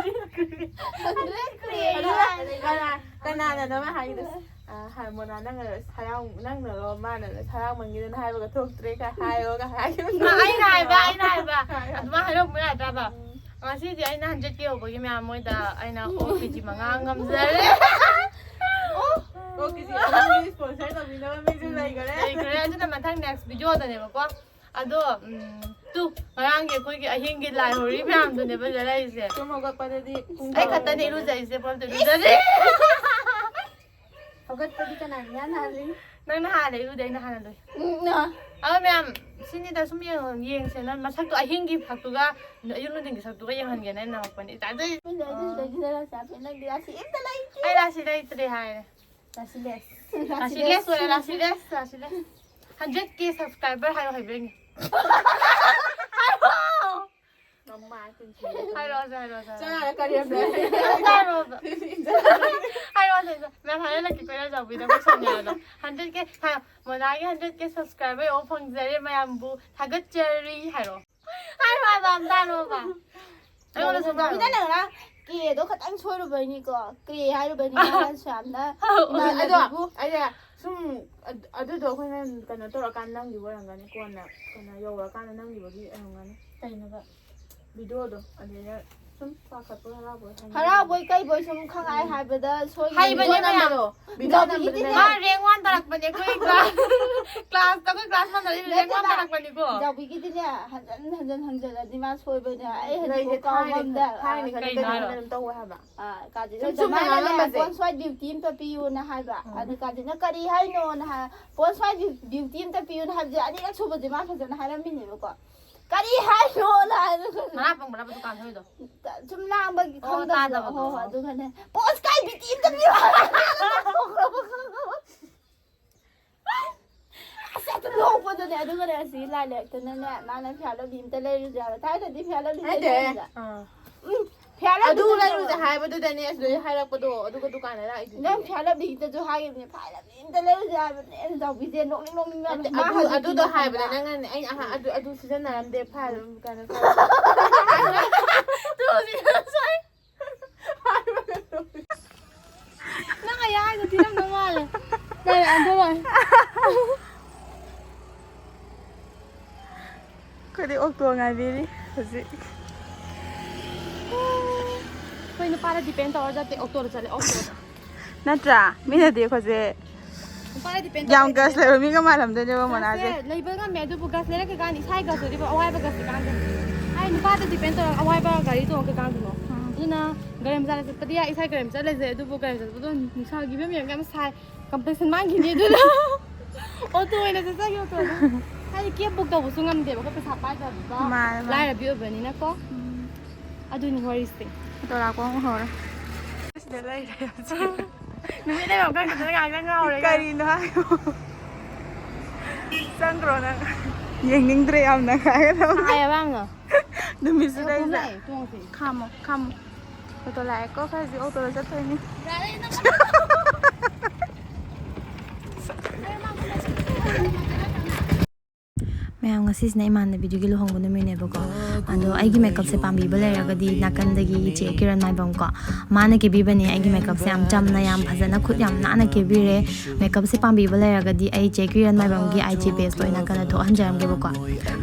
Hundred K ꯑꯗꯨꯒ ꯀꯅꯥ-, ꯀꯅꯥꯅꯅꯣ ꯑꯃ ꯍꯥꯏꯗꯣ? ꯑ, ꯍ-, ꯃꯣꯅꯥ, ꯅꯪꯅ ꯍꯔꯥꯎ-, ꯅꯪꯅꯔꯣ ꯃꯥꯅꯔꯣ ꯍꯔꯥꯎꯃꯟꯒꯤꯗꯅ ꯍꯥꯏꯕꯒ ꯊꯣꯛꯇ꯭ꯔꯦ ꯀꯥꯏ ꯍꯥꯏꯌꯣꯒ ꯍꯥꯏꯈꯤꯕꯅꯦ꯫ ꯑ, ꯑꯩꯅ ꯍꯥꯏꯕ, ꯑꯩꯅ ꯍꯥꯏꯕ꯫ ꯍꯥꯏ, ꯍꯥꯏ꯫ ꯑꯗꯨꯃꯥꯏꯅ ꯍꯥꯏꯔꯛꯄ ꯌꯥꯗ꯭ꯔꯕ? ꯎꯝ꯫ ꯉꯁꯤꯗꯤ ꯑꯩꯅ ꯍꯟꯗ꯭ꯔꯦꯠ ꯀꯦ ꯌꯧꯕꯒꯤ ꯃꯌꯥꯝ ꯃꯣꯏꯗ ꯑꯩꯅ ꯑꯣ ꯀꯦ ꯖꯤ ꯃꯉꯥ ꯉꯝꯖꯔꯦ꯫ ꯑꯣ ꯀꯦ ꯖꯤ ꯑꯃꯒꯤ ꯁ꯭ꯄꯣꯟꯁꯔ ꯇꯧꯕꯤꯅꯕ ꯃꯤꯁꯨ ꯂꯩꯈꯔꯦ꯫ ꯂꯩꯈ꯭ꯔꯦ꯫ ꯑꯗꯨꯅ ꯃꯊꯪ ꯅꯦꯛꯁ ꯚꯤꯗꯤꯑꯣꯗꯅꯦꯕꯀꯣ꯫ ꯑꯗꯣ ꯎꯝ, ꯇꯨ ꯉꯔꯥꯡꯒꯤ ꯑꯩꯈꯣꯏꯒꯤ ꯑꯍꯤꯡꯒꯤ ꯂꯥꯏ ꯍꯣꯔꯤ ꯃꯌꯥꯝꯗꯨꯅꯦꯕ ꯂꯩꯔꯛꯏꯁꯦ꯫ ꯇꯨꯝ ꯍꯧꯒꯠꯄꯗꯗꯤ ꯄꯨꯡ ꯑꯩ ꯕꯥꯔꯣ ꯈꯛꯇꯅꯦ ꯍꯦꯜꯂꯦ꯫ ꯏꯔꯨꯖꯩꯁꯦ ꯄꯣꯜꯇ ꯏꯔꯨꯖꯗꯦ꯫ ꯍꯧꯒꯠꯄꯗꯤ ꯀꯅꯥꯅ ꯏꯍꯥꯟ ꯍꯥꯜꯂꯤ? ꯅꯪꯅ ꯍꯥꯟꯅ ꯏꯔꯨꯗꯦ ꯑꯩꯅ ꯍꯥꯟꯅ ꯂꯨꯏ꯫ ꯎꯝ, ꯑ, ꯑꯗꯣ ꯃꯌꯥꯝ ꯁꯤꯅꯤꯗ ꯁꯨꯝ ꯌꯦꯡꯉꯣ ꯌꯦꯡꯁꯦ ꯅꯪ ꯃꯁꯛꯇꯣ ꯑꯍꯤꯡꯒꯤ ꯁꯛꯇꯨꯒ ꯑꯌꯨꯛ ꯅꯨꯡꯊꯤꯟꯒꯤ ꯁꯛꯇꯨꯒ ꯌꯦꯡꯍꯟꯒꯦꯅ ꯑꯩꯅ ꯅꯝꯃꯛꯄꯅꯤ꯫ ꯇꯥꯗꯣꯏ꯫ ꯃꯤꯅ ꯑꯩꯗꯤ ꯁꯤꯗꯩꯁꯤꯗ ꯔꯥꯁꯤ ꯑꯝꯇ ꯂꯩꯇꯦ꯫ ꯑꯩ ꯔꯥꯁꯤ ꯂꯩꯇ꯭ꯔꯦ ꯍꯥꯏꯔꯦ꯫ ꯔꯥꯁꯤ ꯂꯦꯁ꯫ ꯔꯥꯁꯤ ꯂꯦꯁ ꯑꯣꯏꯔꯦ ꯔꯥꯁꯤ ꯂꯦꯁ ꯔꯥꯁꯤ ꯂꯦꯁ꯫ ꯍꯟꯗ꯭ꯔꯦꯠ ꯀꯦ ꯁꯕꯁꯀ꯭ꯔꯥꯏꯕꯔ ꯍꯥꯏꯔꯣ ꯍꯥꯏꯕ꯭ꯔꯦꯡꯒꯦ꯫ ꯃꯃꯥ ꯆꯤꯟꯊꯤ꯫ ꯍꯥꯏꯔꯛꯑꯣꯁꯦ ꯍꯥꯏꯔꯛꯑꯣꯁꯦ ꯍꯥꯏꯔꯛꯑꯣꯁꯦ꯫ ꯆꯠꯂꯣ ꯀꯔꯤ ꯑꯝꯇ ꯍꯥꯏꯔꯛꯑꯣꯕ꯫ ꯍꯥꯏꯔꯛꯑꯣꯁꯦ ꯍꯥꯏꯔꯛꯑꯣꯁꯦ꯫ ꯃꯌꯥꯝ ꯍꯥꯏꯔꯛꯑꯣ ꯂꯛꯀꯤ ꯀꯣꯏꯅ ꯆꯥꯎꯕꯤꯗ ꯑꯩꯈꯣꯏ ꯁꯣꯅꯤꯌꯥꯗꯣ꯫ ꯍꯟꯗ꯭ꯔꯦꯠ ꯀꯦ ꯍꯥꯏꯔꯣ꯫ ꯃꯣꯅꯥꯒꯤ ꯍꯟꯗ꯭ꯔꯦꯠ ꯀꯦ ꯁꯕꯁꯀ꯭ꯔꯥꯏꯕꯔ ꯌꯧꯕ ꯐꯪꯖꯔꯦ ꯃꯌꯥꯝꯕꯨ ꯊꯥꯒꯠꯆꯔꯤ ꯍꯥꯏꯔꯣ꯫ ꯍꯥꯏꯔꯣ ꯍꯥꯏꯕ ꯑꯝꯇ ꯍꯥꯏꯔꯛꯑꯣꯕ꯫ ꯑꯩꯉꯣꯟꯗꯁꯨ ꯃꯤꯅ ꯍꯥꯏꯔꯛꯑꯣ꯫ ꯅꯪꯅ ꯀꯦꯗꯣ ꯈꯇꯪ ꯁꯣꯏꯔꯨꯕꯩꯅꯤꯀꯣ꯫ ꯀꯦ ꯍꯥꯏꯔꯨꯕꯩꯅꯤ ꯃꯥꯅꯁꯨ ꯌꯥꯝꯅ ꯑꯗꯣ ꯏꯃꯥꯟꯅꯕꯤꯕꯨ꯫ ꯑꯩꯅ ꯁꯨꯝ ꯑꯗ- ꯑꯗꯨꯗꯣ ꯑꯩꯈꯣꯏꯅ ꯀꯩꯅꯣ ꯇꯧꯔꯀꯥꯟꯗ ꯅꯝꯈꯤꯕ ꯑꯣꯏꯔꯝꯒꯅꯤ ꯀꯣꯟꯅ ꯀꯩꯅꯣ ꯌꯧꯔꯀꯥꯟꯗ ꯅꯝꯈꯤꯕꯒꯤ ꯑꯣꯏꯔꯝꯒꯅꯤ꯫ ꯀꯩꯅꯣꯕ? ꯚꯤꯗꯤꯑꯣꯗꯣ ꯑꯗꯨꯗ ꯁꯨꯝ ꯄꯥꯈꯠꯄꯣꯏ ꯍꯔꯥꯎꯕꯣꯏ ꯍꯥꯏꯅ ꯍꯔꯥꯎꯕꯣꯏ ꯀꯩꯕꯣꯏ ꯁꯨꯝ ꯈꯪꯉꯥꯏ ꯍꯥꯏꯕꯗ ꯁꯣꯏꯈꯤꯕ ꯍꯩꯕꯅꯦ ꯅꯠꯇ꯭ꯔꯣ? ꯃꯌꯥꯝ꯫ ꯚꯤꯗꯤꯑꯣ ꯅꯝꯕꯗꯅꯦ꯫ ꯃꯥ ꯔꯦꯡ ꯋꯥꯟ ꯇꯥꯔꯛꯄꯅꯦ ꯑꯩꯈꯣꯏ ꯀ꯭ꯂꯥꯁ ꯀ꯭ꯂꯥꯁꯇ ꯑꯩꯈꯣꯏ ꯀ꯭ꯂꯥꯁ ꯃꯥꯟꯅꯔꯤ ꯔꯦꯡ ꯋꯥꯟ ꯇꯥꯔꯛꯄꯅꯤꯀꯣ꯫ ꯖꯥꯎꯕꯤꯒꯤꯗꯤꯅꯦ ꯍꯟꯖꯟ ꯍꯟꯖꯟ ꯍꯪꯖꯜꯂꯗꯤ ꯃꯥ ꯁꯣꯏꯕꯅꯦ꯫ ꯑꯩ ꯂꯩꯇꯦ ꯍꯧꯖꯤꯛꯐꯥꯎ ꯀꯥꯎ ꯊꯥꯏꯅ ꯉꯝꯗꯦ꯫ ꯊꯥꯏꯅ ꯈꯛꯇ ꯀꯩꯅꯣ ꯀꯩꯅꯣ ꯍꯥꯏꯔꯣ? ꯑꯗꯨꯝ ꯇꯧꯋꯦ ꯍꯥꯏꯕ꯫ ꯑꯥ, ꯀꯥꯖꯤꯅ ꯁꯨꯝ ꯆꯨꯝꯅ ꯖꯃꯥꯏꯅꯅꯦ ꯉꯥꯡꯉꯝꯕꯁꯦ꯫ ꯄꯣꯟ ꯁ꯭ꯋꯥꯏ ꯕ꯭ꯌꯨꯇꯤ ꯑꯝꯇ ꯄꯤꯌꯨꯅ ꯍꯥꯏꯕ꯫ ꯑꯗꯨ ꯀꯥꯖꯤꯅ ꯀꯔꯤ ꯍꯥꯏꯅꯣꯅ ꯍꯥꯏ-, ꯄꯣꯟ ꯁ꯭ꯋꯥꯏ ꯕ꯭ꯌꯨ-, ꯕ꯭ꯌꯨꯇꯤ ꯑꯝꯇ ꯄꯤꯌꯨꯅ ꯍꯥꯏꯕꯁꯦ ꯑꯅꯤꯔꯛ ꯁꯨꯕꯁꯦ ꯃꯥ ꯐꯖꯅ ꯍꯥꯏꯔꯝꯃꯤꯅꯦꯕꯀꯣ꯫ ꯀꯔꯤ ꯍꯥꯏꯅꯣꯅ ꯍꯥꯏꯕ꯫ ꯃꯅꯥ ꯄꯪꯕ꯭ꯔꯕ ꯗꯨꯀꯥꯟ ꯊꯣꯛꯏꯗꯣ? ꯁꯨꯝ ꯂꯥꯡꯕꯒꯤ ꯑꯣ, ꯈꯪꯗꯕꯗꯣ꯫ ꯇꯥꯗꯕꯗꯣ꯫ ꯍꯣꯏ, ꯍꯣꯏ, ꯑꯗꯨꯒꯅꯦ ꯄꯣꯟ ꯁ꯭ꯋꯥꯏ ꯕ꯭ꯌꯨꯇꯤ ꯑꯝꯇ ꯄꯤꯌꯨ꯫ ꯑꯁ, ꯍꯦꯛꯇ ꯅꯣꯛꯄꯗꯨꯅꯦ꯫ ꯑꯗꯨꯒꯅꯦ ꯑꯁꯤꯒꯤ ꯂꯥꯏ ꯂꯩꯔꯛꯇꯅꯅꯦ ꯃꯥꯅ ꯐꯤꯌꯥꯔ ꯂꯚꯂꯤ ꯑꯝꯇ ꯂꯩꯔꯨꯁꯦ ꯍꯥꯏꯕ꯫ ꯊꯥꯏꯅꯗꯤ ꯐꯤꯌꯥꯔ ꯂꯚꯂꯤ ꯅꯠꯇꯦ꯫ ꯑꯥ꯫ ꯎꯝ, ꯐꯤꯌꯥꯔ ꯑꯗꯨ ꯂꯚꯂꯤꯗ ꯂꯩꯔꯨꯁꯦ ꯍꯥꯏꯕꯗꯨꯗꯅꯦ ꯑꯁꯤꯗ ꯍꯥꯏꯔꯛꯄꯗꯣ ꯑꯗꯨꯒ ꯗꯨꯀꯥꯟꯗ ꯂꯥꯛꯏꯗꯨꯗꯤ꯫ ꯅꯠꯇꯦ, ꯃꯥ ꯑꯗꯨ ꯍꯥꯏꯕꯗꯨꯗꯤ ꯑꯗꯨꯗꯣ ꯅꯠꯇꯦ꯫ ꯍꯥꯏꯕꯗ ꯅꯪꯅꯅꯦ ꯑꯩꯅ ꯑꯍ-, ꯑꯗꯨ ꯑꯗꯨ ꯁꯤꯖꯤꯟꯅꯔꯝꯗꯦ ꯐꯥꯏꯜ ꯀꯩꯅꯣ ꯇꯨ ꯍꯧꯖꯤꯛ ꯉꯁꯥꯏ꯫ ꯅꯪ ꯑꯌꯥ ꯍꯥꯏꯗꯣ ꯊꯤꯔꯝꯗꯧ ꯃꯥꯜꯂꯦ꯫ ꯅꯪ ꯑꯟꯊꯣꯛ ꯂꯣꯏꯔꯦ꯫ ꯑꯩꯈꯣꯏꯗꯤ ꯑꯣꯛꯇꯣ ꯉꯥꯏꯕꯤꯔꯤ ꯍꯧꯖꯤꯛ꯫ ꯅꯨꯄꯥꯗ ꯗꯤꯄꯦꯟ ꯇꯧꯔ ꯆꯠꯇꯦ, ꯑꯣꯇꯣꯗ ꯆꯠꯂꯦ, ꯑꯣꯇꯣꯗ꯫ ꯅꯠꯇ꯭ꯔꯥ? ꯃꯤꯅꯗꯤ ꯑꯩꯈꯣꯏꯁꯦ ꯅꯨꯄꯥꯗ ꯗꯤꯄꯦꯟ ꯌꯥꯝ ꯇꯧꯔ ꯒꯁ ꯂꯩꯕ ꯃꯤꯒ ꯃꯥꯜꯂꯝꯗꯣꯏꯅꯦꯕ ꯃꯣꯅꯥꯁꯦ꯫ ꯒꯁꯁꯦ ꯂꯩꯕ ꯉꯝꯃꯦ, ꯑꯗꯨꯕꯨ ꯒꯁ ꯂꯩꯔꯛꯀꯦ ꯀꯥꯟꯗ ꯏꯁꯥꯒꯤ ꯒꯁ ꯑꯣꯏꯗꯤ ꯐꯕ, ꯑꯋꯥꯏꯕ ꯒꯁꯇꯤ ꯀꯥꯟꯗꯦ꯫ ꯍꯥꯏ ꯅꯨꯄꯥꯗ ꯗꯤꯄꯦꯟ ꯇꯧꯔꯒ ꯑꯋꯥꯏꯕ ꯒꯥꯔꯤ ꯇꯣꯡꯉꯛꯀꯦ ꯀꯥꯟꯗꯅꯣ꯫ ꯎꯝ꯫ ꯑꯗꯨꯅ ꯒꯥꯔꯤ ꯃꯆꯥꯗ ꯆꯠꯄꯗꯤ ꯌꯥꯏ, ꯏꯁꯥꯒꯤ ꯒꯥꯔꯤ ꯃꯆꯥ ꯂꯩꯖꯩ, ꯑꯗꯨꯕꯨ ꯒꯥꯔꯤ ꯃꯆꯥ ꯆꯠꯄꯗꯣ ꯅꯨꯡꯁꯥꯒꯤ ꯐꯤꯕꯝ ꯌꯥꯝ ꯁꯥꯏ꯫ ꯀꯝꯄ꯭ꯂꯦꯛꯁꯟ ꯃꯥꯡꯈꯤꯅꯤ ꯑꯗꯨꯅ꯫ ꯑꯣꯇꯣ ꯑꯣꯏꯅ ꯆꯠꯆꯒꯦ, ꯑꯣꯇꯣꯗ꯫ ꯍꯥꯏꯗꯤ ꯀꯦꯕ ꯕꯨꯛ ꯇꯧꯕꯁꯨ ꯉꯝꯗꯦꯕꯀꯣ, ꯄꯩꯁꯥ ꯄꯥꯏꯗꯕ, ꯃꯥꯅꯦ, ꯃꯥꯅꯦ꯫ ꯂꯥꯏꯔꯕꯤ ꯑꯣꯏꯕꯅꯤꯅꯀꯣ꯫ ꯎꯝ꯫ ꯑꯗꯨꯅꯤ ꯋꯥꯔꯤꯁꯦ꯫ ꯑꯣꯇꯣ ꯂꯥꯛꯄ ꯑꯃꯨꯛ ꯍꯧꯔꯦ꯫ ꯁꯤꯗ ꯂꯩꯔꯦ ꯍꯧꯖꯤꯛ꯫ ꯅꯨꯃꯤꯠ ꯂꯩꯐꯝ ꯈꯪꯗꯗꯅ ꯉꯥꯏꯍꯥꯛꯇꯪ ꯉꯥꯎꯔꯦ꯫ ꯀꯔꯤꯅꯣ ꯍꯥꯏꯌꯣ? ꯆꯪꯈ꯭ꯔꯣ ꯅꯪ꯫ ꯌꯦꯡꯅꯤꯡꯗ꯭ꯔꯦ ꯌꯥꯝꯅ ꯍꯥꯏꯒꯗꯕ꯫ ꯁꯥꯏꯌꯦꯕ ꯌꯥꯝꯅ꯫ ꯅꯨꯃꯤꯠꯁꯤꯗꯩꯗ꯫ ꯑꯦ, ꯑꯣꯇꯣ ꯂꯥꯛꯑꯦ, ꯇꯣꯡꯉꯁꯦ꯫ ꯈꯥꯝꯃꯣ, ꯈꯥꯝꯃꯣ꯫ ꯑꯣꯇꯣ ꯂꯥꯛꯑꯦꯀꯣ, ꯈꯔꯁꯤ ꯑꯣꯇꯣꯗ ꯆꯠꯇꯣꯏꯅꯤ꯫ ꯃꯌꯥꯝ, ꯉꯁꯤꯁꯤꯅ ꯏꯃꯥꯟꯅꯕꯤꯗꯨꯒꯤ ꯂꯨꯍꯣꯡꯕ ꯅꯨꯃꯤꯠꯅꯦꯕꯀꯣ꯫ ꯑꯗꯣ ꯑꯩꯒꯤ ꯃꯦꯀꯞꯁꯦ ꯄꯥꯝꯕꯤꯕ ꯂꯩꯔꯒꯗꯤ ꯅꯥꯀꯟꯗꯒꯤ ꯏꯆꯦ ꯀꯤꯔꯟ ꯃꯥꯏꯕꯝ ꯀꯣ, ꯃꯥꯅ ꯀꯦꯕꯤꯕꯅꯦ꯫ ꯑꯩꯒꯤ ꯃꯦꯀꯞꯁꯦ ꯌꯥꯝ ꯆꯝꯅ, ꯌꯥꯝ ꯐꯖꯅ, ꯈꯨꯠ ꯌꯥꯝ ꯅꯥꯟꯅ ꯀꯦꯕꯤꯔꯦ꯫ ꯃꯦꯀꯞꯁꯦ ꯄꯥꯝꯕꯤꯕ ꯂꯩꯔꯒꯗꯤ ꯑꯩ ꯆꯦ ꯀꯤꯔꯟ ꯃꯥꯏꯕꯝꯒꯤ ꯑꯥꯏ ꯖꯤ ꯄꯦꯖꯇ ꯑꯣꯏꯅ ꯀꯟꯅ ꯊꯣꯛꯍꯟꯖꯔꯝꯒꯦꯕꯀꯣ꯫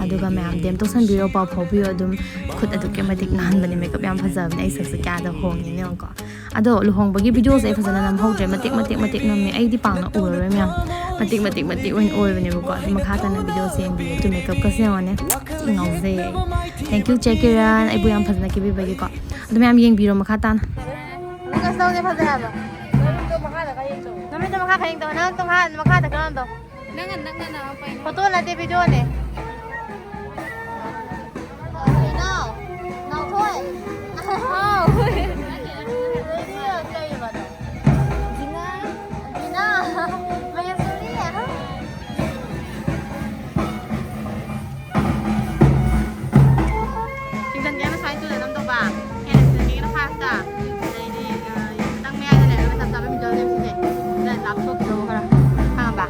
ꯑꯗꯨꯒ ꯃꯌꯥꯝ ꯗꯤ ꯑꯦꯝ ꯇꯧꯁꯟꯕꯤꯔꯣ, ꯄꯥꯎ ꯐꯥꯎꯕꯤꯌꯣ꯫ ꯑꯗꯨꯝ ꯈꯨꯠ ꯑꯗꯨꯛꯀꯤ ꯃꯇꯤꯛ ꯅꯥꯟꯕꯅꯦ, ꯃꯦꯀꯞ ꯌꯥꯝ ꯐꯖꯕꯅꯦ꯫ ꯑꯩ ꯁꯛꯁꯦ ꯀꯌꯥꯗ ꯍꯣꯡꯉꯤꯅꯦ ꯌꯦꯡꯉꯨꯀꯣ꯫ ꯑꯗꯣ ꯂꯨꯍꯣꯡꯕꯒꯤ ꯚꯤꯗꯤꯑꯣꯁꯦ ꯑꯩ ꯐꯖꯅ ꯅꯝꯍꯧꯗ꯭ꯔꯦ, ꯃꯇꯦꯛ ꯃꯇꯦꯛ ꯃꯇꯦꯛ ꯅꯝꯃꯦ꯫ ꯑꯩꯗꯤ ꯄꯥꯛꯅ ꯎꯔꯔꯣꯏ ꯃꯌꯥꯝ, ꯃꯇꯦꯛ ꯃꯇꯦꯛ ꯃꯇꯦꯛ ꯑꯣꯏꯅ ꯑꯣꯏꯕꯅꯦꯕꯀꯣ꯫ ꯑꯗꯨ ꯃꯈꯥ ꯇꯥꯅ ꯚꯤꯗꯤꯑꯣꯁꯦ ꯌꯦꯡꯕꯤꯌꯨ꯫ ꯑꯗꯨ ꯃꯦꯀꯞꯀꯁꯦ ꯌꯦꯡꯉꯣꯅꯦ, ꯊꯤ ꯉꯥꯎꯖꯩꯌꯦ꯫ Thank you ꯆꯦ ꯀꯤꯔꯟ, ꯑꯩꯕꯨ ꯌꯥꯝ ꯐꯖꯅ ꯀꯦꯕꯤꯕꯒꯤꯀꯣ꯫ ꯑꯗꯨ ꯃꯌꯥꯝ ꯌꯦꯡꯕꯤꯔꯣ ꯃꯈꯥ ꯇꯥꯅ꯫ ꯅꯪ ꯀꯩꯁꯨ ꯇꯧꯗꯦ, ꯐꯖꯩ ꯍꯥꯏꯕ꯫ ꯅꯃꯤꯠꯇꯣ ꯃꯈꯥ ꯈꯔ ꯌꯦꯡ ꯇꯧ꯫ ꯅꯪ ꯃꯈꯥꯗ ꯀꯩꯅꯣ ꯇꯧ꯫ ꯅꯪꯅ ꯅꯪꯅ ꯅꯥ ꯄꯥꯏ꯫ ꯐꯣꯇꯣ ꯅꯠꯇꯦ, ꯚꯤꯗꯤꯑꯣꯅꯦ꯫ ꯀꯩꯅꯣ? ꯅꯥꯎꯊꯣꯏ꯫ ꯍꯥꯎ꯫ ꯂꯩꯔꯤꯌꯣ, ꯀꯩꯕ ꯑꯗꯣ? ꯖꯤꯅꯥ꯫ ꯖꯤꯅꯥ꯫ ꯃꯍꯦꯁꯣꯔꯤ꯫ ꯆꯤꯡꯖꯟꯒꯦꯅ ꯁꯨꯃꯥꯏꯅ ꯇꯨꯅ ꯅꯝꯗꯧꯕ꯫ ꯍꯦꯟꯅ ꯆꯤꯡꯖꯟꯒꯦꯅ ꯐꯥꯔꯁꯇ꯫ ꯑꯗꯩꯗꯤ, ꯑ, ꯈꯤꯇꯪ ꯃꯌꯥꯏꯗ ꯂꯩꯔꯒ ꯆꯞ ꯆꯥꯕ ꯃꯤꯗꯜ ꯂꯩꯕꯁꯤꯡꯁꯦ꯫ ꯁꯤꯗ ꯂꯥꯞꯊꯣꯛꯈꯤꯗꯧꯕ ꯈꯔ꯫ ꯈꯪꯉꯕ?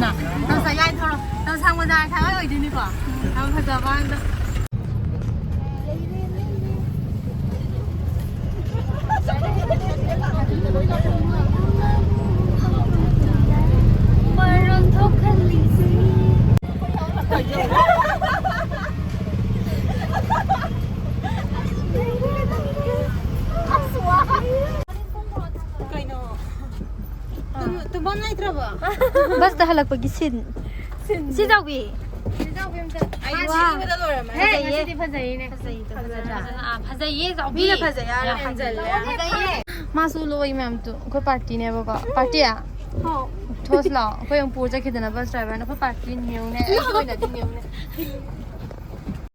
ꯅꯝꯁꯥ ꯌꯥꯏ ꯊꯧꯔꯣ꯫ ꯅꯝꯁꯥꯡ ꯕꯖꯥꯔ ꯊꯥꯡꯉ ꯑꯣꯏꯗꯣꯏꯅꯤꯀꯣ꯫ ꯌꯥꯝ ꯐꯖꯕ ꯋꯥꯅꯤꯗ꯫ ꯃꯔꯣꯟ ꯊꯣꯛꯍꯜꯂꯤꯁꯤ꯫ ꯀꯩꯅꯣ? ꯇꯨꯝ-, ꯇꯨꯝꯐꯝ ꯂꯩꯇ꯭ꯔꯕꯣ? ꯕꯁꯇ ꯍꯜꯂꯛꯄꯒꯤ ꯁꯤꯟ꯫ ꯁꯤ ꯆꯥꯎꯕꯤ꯫ ꯁꯤ ꯆꯥꯎꯕꯤ ꯑꯝꯇ꯫ ꯑꯩ ꯋꯥ꯫ ꯊꯤꯕꯗ ꯂꯣꯏꯔꯝꯃꯅꯤ꯫ ꯍꯦ, ꯐꯖꯩꯌꯦ꯫ ꯉꯁꯤꯗꯤ ꯐꯖꯩꯅꯦ꯫ ꯐꯖꯩ, ꯐꯖꯗ꯭ꯔꯥ? ꯐꯖꯗ꯭ꯔꯥ? ꯑꯥ, ꯐꯖꯩꯌꯦ ꯆꯥꯎꯕꯤ꯫ ꯃꯤꯅ ꯐꯖꯩ ꯍꯥꯏꯔꯒ ꯌꯥꯝ ꯍꯦꯟꯖꯜꯂꯦ꯫ ꯐꯖꯩꯌꯦ꯫ ꯃꯥꯁꯨ ꯂꯣꯏ ꯃꯌꯥꯝꯗꯨ ꯑꯩꯈꯣꯏ ꯄꯥꯔꯇꯤꯅꯦꯕꯀꯣ꯫ ꯄꯥꯔꯇꯤ? ꯍꯥꯎ꯫ ꯊꯣꯁ ꯂꯥꯎ꯫ ꯑꯩꯈꯣꯏ ꯑꯃꯨꯛ ꯄꯨꯔ ꯆꯠꯈꯤꯗꯅ ꯕꯁ ꯗ꯭ꯔꯥꯏꯚꯔꯅ꯫ ꯑꯩꯈꯣꯏ ꯄꯥꯔꯇꯤ ꯅ꯭ꯌꯨꯅꯦ꯫ ꯑꯩꯒꯤ ꯑꯣꯏꯅꯗꯤ ꯅ꯭ꯌꯨꯅꯦ꯫